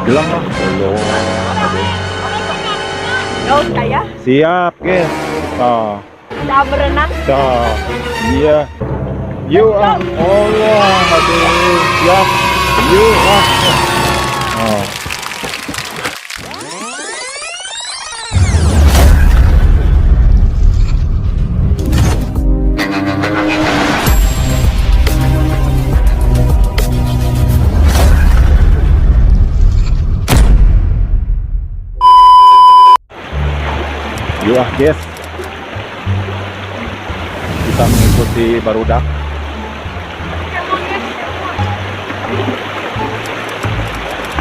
Jelang lah. Allah. Aduh. Yo, saya Siap, guys. Tah. bisa berenang. Tah. Iya. Yuk ah. Allah. Aduh. Siap. Yuk ah. Oh. Yuk ah, guys. Kita mengikuti barudak.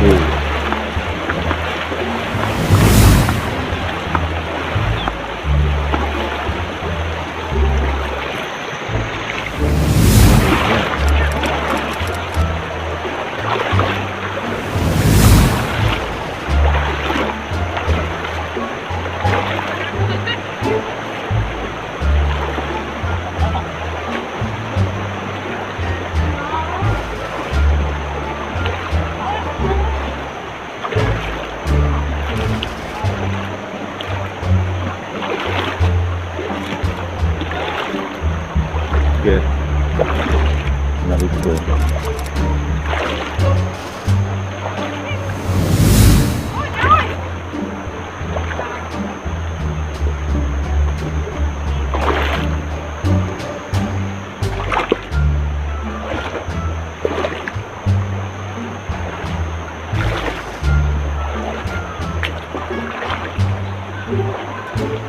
Tuh. Oke. Menarik tuh.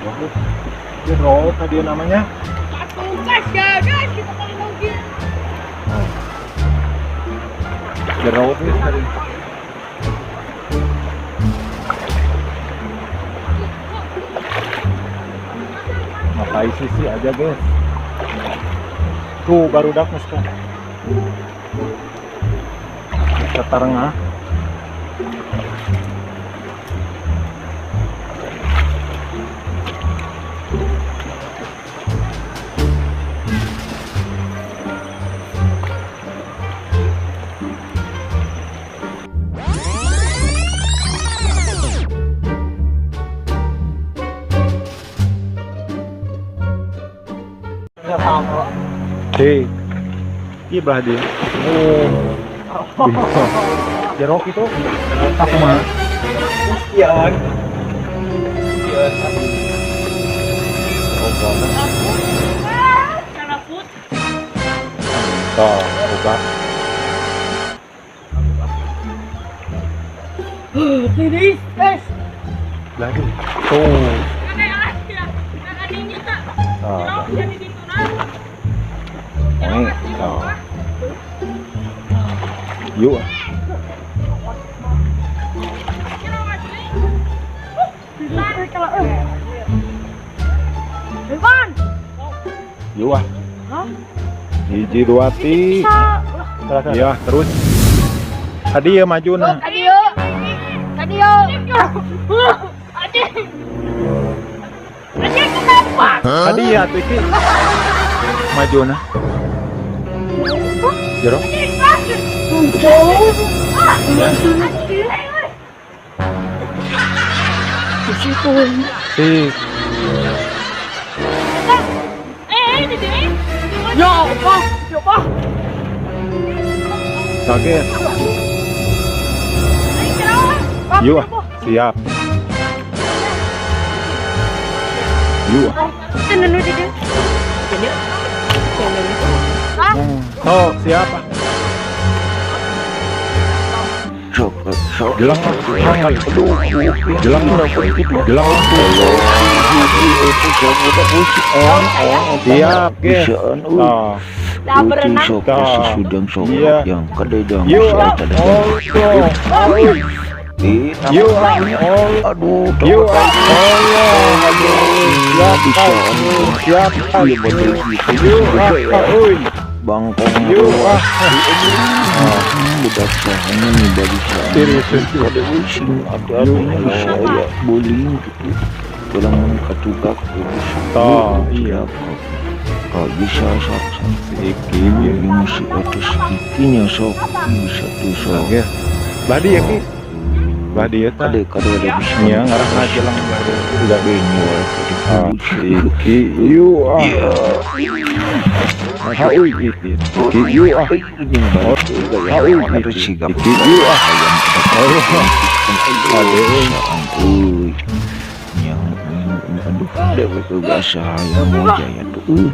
Wah, jero tadi namanya. Guys, guys, kita paling lagi. Oh. Jero tadi. Ngapain sisi aja, guys. Tuh barudak muska. Muska tarengah. Hei, belah dia. Oh, jeruk itu. Aku mah. Iya. Tuh, buka. Ini, guys. Lagi. Tuh. Tuh. Nih, tuh. Yuk. Yuk ah. Hiji dua tiga. Iya, terus. Tadi ya maju nah. Tadi yuk. Tadi yuk. Anjing. Anjing kenapa? Tadi ya tuh iki. Maju nah. Jero. Ya. Si. Ya apa? Ya apa? Kaget. Yuk, siap. Yuk. Oh, siapa? Jelang, jelang, jelang. Siap, guys. Oh. Iya. Yuk, yuk, aduh, yuk, siap, yuk, bangkong, yuk, budak sahanya nih bagi saya ada using ada bisa ya boling gitu kurang katugak toh iya kalau bisa sok iki si atas ikinya sok bisa tuh sok badi ya ki. Bah dieu tah. Kade kade ada bisa. Nya ngarah ngajelang bah dieu. Udah Benyol. Ah, iki yu ah. Ha uy iki. Iki yu ah. Ha uy iki. Iki yu ah. Aduh, aduh, dewek gak sayang mau jaya tuh.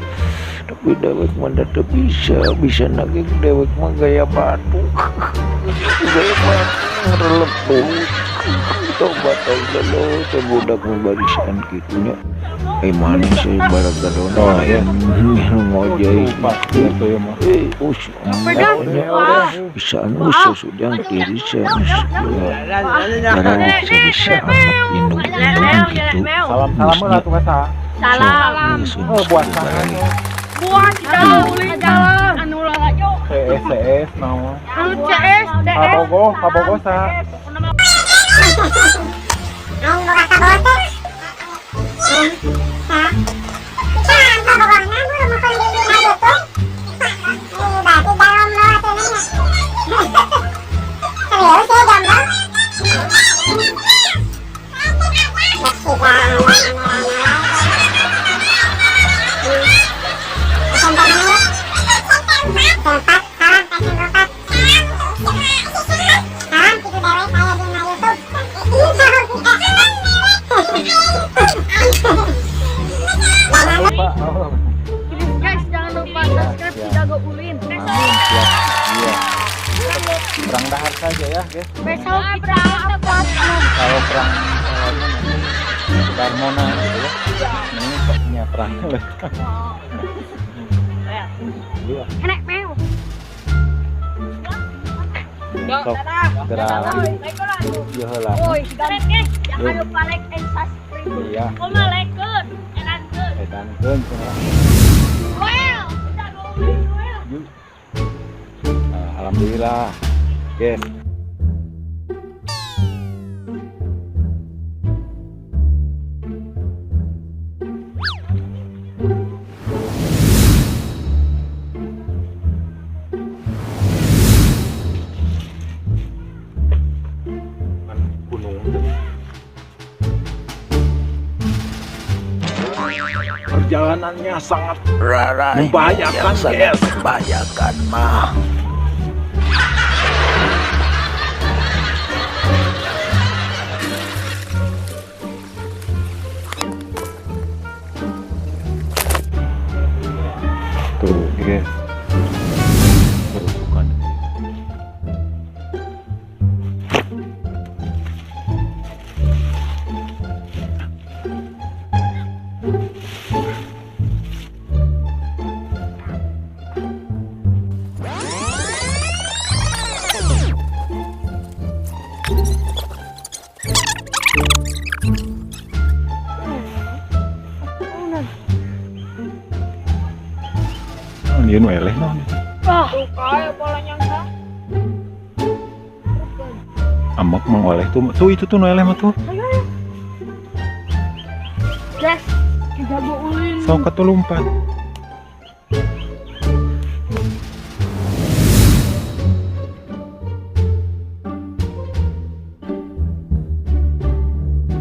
Tapi dewek mah teu bisa, bisa naging dewek mah gaya batu. Gaya batu ngerelep tuh. Tobat Allah, teh budak mah barisan kitu nya. Mana sih barang-barang Oh, iya. ngojek. Tuh, ya mah. Bisa anu sudah kiri saya bisa indung gitu. Salam salam lah tuh kasa. Salam. Oh, buat Buat di dalam, di dalam. Anu lalajo. CS CS naon. Anu CS, CS. Kabogo, kabogo sa. Pak, oh. Guys, jangan lupa subscribe si Jago Ulin. Amin, siap. Iya. Perang dahar saja ya, guys. Besok kita apa? Kalau perang nanti Darmona gitu ya. Ini punya perang. Iya. Enak meu. Sok gerak. Iya heula. Woi, guys, jangan lupa like and subscribe. Iya. Koma like-keun, edankeun. Edankeun cenah. Well, Jago Ulin, well. Yuk. Alhamdulillah. Guys. Perjalanannya sangat membahayakan, sangat guys. Membahayakan mah. Tuh, guys. Kerusukan. Dia nu eleh naon? Ah, kayak pola nyangka. Amak mang oleh tuh, tuh itu tuh nu eleh mah tuh. Guys, si Jago Ulin. Sok atuh lompat.